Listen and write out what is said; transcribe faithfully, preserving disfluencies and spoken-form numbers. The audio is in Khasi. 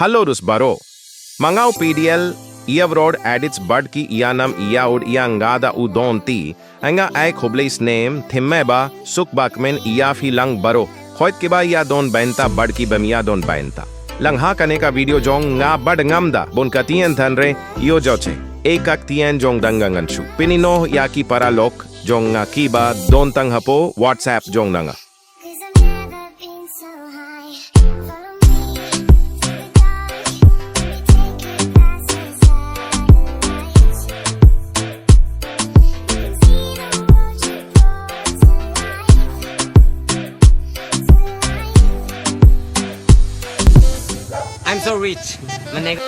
Hello dus baro. Ma nga u P D L, ia vrod edits bad ki ia nam ia ud ia nga da u don ti, nga ai khublei snem, thimme ba, suk ba kmen ia phi lang baro. Khoit kiba ia don bynta bad ki bym ia don bynta. Lang ha kane ka video jong nga bad ngam da, bun ka tien than re, io joche. E ka tien jong dang nga ngan shu. Pynino ia ki para lok, jong nga kiba, don tang hapoh, WhatsApp jong nga. I'm so rich. My name